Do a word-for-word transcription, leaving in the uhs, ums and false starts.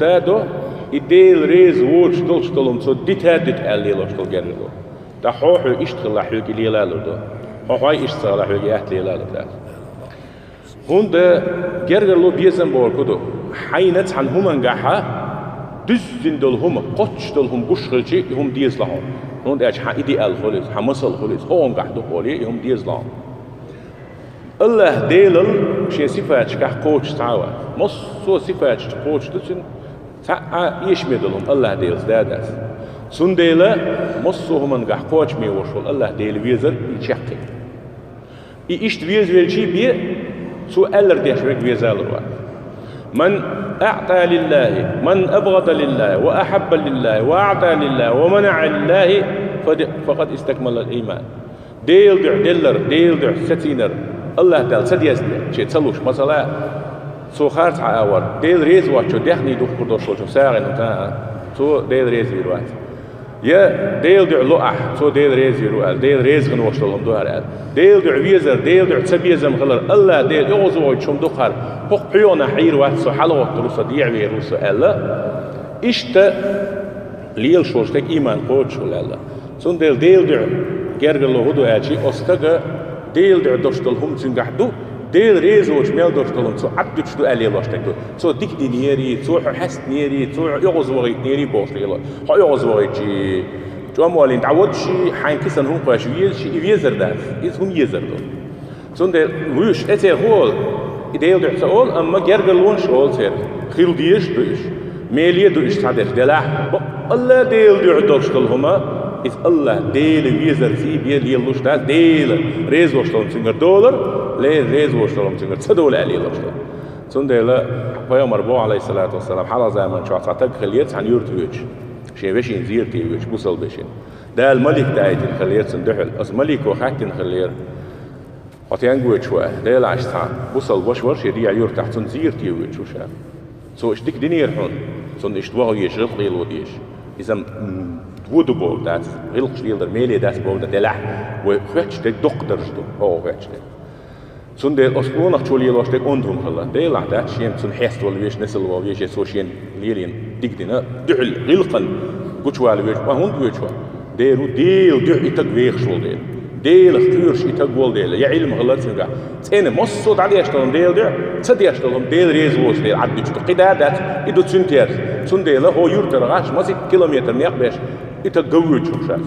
Ца до, и Дела реза воцуш долуш долу хӀума цо дита а дита аьлла лелош долу гергарло. ТӀаккха хьо хьоьга иштта хилла, хьоьга и лела а лур ду. Хьо хьой иштта ца хилла, хьоьга и атта лела а лур дац. ХӀунда гергарло безам бохург хӀун ду? Хьайна цхьана хӀумангахьа дуьззина долу хӀума, кхоччуш долу хӀума гуш хилча, и хӀума деза хьуна. ХӀунда аьлча хьан идеал хуьлу иза, хьан масал хуьлу иза, хӀокхунгахь ду олий, и хӀума деза хьуна. АллахӀ Делал шен сифаташкахь кхочуш цхьа а вац. Массо а сифаташ кхочуш ду цуьнан, цхьа а эшаме долу хӀума АллахӀ Делаца да а дац. Цундела массо а хӀумангахь кхочаме волуш волу АллахӀ Дела везар и чеккхе. И иштта веза велчий бен, цо аьллар деш верг везалур вац. «Ман аъта лиллахи, ман абгъада лиллахи, ва ахьабба лиллахи, ва аъта лиллахи, ва манаъа лиллахи, фа-, факъад истакмалал иман». Делан дуьхьа деллар, Делан дуьхьа сацийнар, АллахӀ Далла ца дезна, шен ца луш, масала, цо харц хьан а вара, Дела реза воцчо даьхний духкур долуш волчо сагӀина ву тан а, цо Дела реза вийр вац. Я Делан дуьхьа ло ахь, цо Дела реза вийр ву аьлла, Дела реза хина волуш долу хӀума ду хӀара аьлла. Делан дуьхьа везар, Делан дуьхьа ца безам хилар, АллахӀ Дела оьгӀазвахийтуш хӀума ду хӀара, хӀокху пхьоьгӀанахь Ӏийр вац со, хьалагӀоттур ву со, дехьавер ву со аьлла. Иштта лелаш волу стеган ийман кхочуш хуьлу аьлла. Цундела Делан дуьхьа гергарло хӀун ду аьлча, оцу стага Делан дуьхьа долуш долу хӀума цуьнгахь ду, Дела реза воцуш мел долуш долу хӀума цо Ӏад дуьтуш ду аьлла лелош стаг ду. Цо дика динера, цо хьо хьаьстинера, цо хьо оьгӀазвахийтинера бохуш лело. Хьо оьгӀазвахийтчи, чӀом олийна дӀаводчи, хьайн кисана хӀума кхоьссича везачи, и везар дац, иза хӀума езар ду. Цундела вуьйш, тӀе церан хӀун олу? И Делан дуьхьа ца олу, амма гергарлонаш олу церан. Хила дезаш а ду уьш. Меле а ду уьш цхьадерш делахь а. Бакъалла Делан дуьхьа долуш долу хӀума, иза АллахӀ Дела везарций бен лелалуш дац, Дела реза волуш долу хӀума цуьнгара долар, Дела реза волуш долу хӀума цуьнгара ца долу аьлла лелош ду. Цундела пайхамар боху, Ӏалайхиссалату вассалам, хьалха заман чохь цхьа стаг хиллера цхьана юьрта воьдуш, шен вешина зерате воьдуш, бусалба вешина. Дала малик даийтина хиллера цунна дуьхьал. Оцу малико хаьттина хиллера: «Хьо стенга воьдуш ву?» — аьлла. «Делахь, цхьа бусалба ваша вара шен дегӀан юьртахь, цунна зерате воьдуш ву ша. Цо иштта дика динера хьуна, цунна иштта ваха везаш, гӀиллакх лело дезаш. Иза-м, м, вон ду бохург дац, гӀиллакхаш леладар меле дац бохург дац, делахь, вай хоьттуш дерг доккха дарж ду, хьо хоьттуш дерг. Цундела оцу къонахчо лелош дерг онда хӀума хилла. Делахь дац, шен цунна хьеставала везаш, несала ваха везаш, я цо шена лелийна дика дина, дуьхьал гӀиллакхана гучувала воьдуш, ткъа хӀунда воьдуш ву? Дера ву, Делан дуьхьа и стаг вехаш волу дела. Делах кхоьруш и стаг волу дела, я Ӏилма хилла цуьнгахь. ЦӀена массо а дӀадеш долу хӀума Делан дуьхьа, ца деш долу хӀума Дела реза воцу дела Ӏад дуьтуш ду. Кхин да а дац, и ду цуьнан терса. Цундела хӀо юьртара гӀаш, масийтта километр некъ беш, и стаг ган воьдуш ву ша».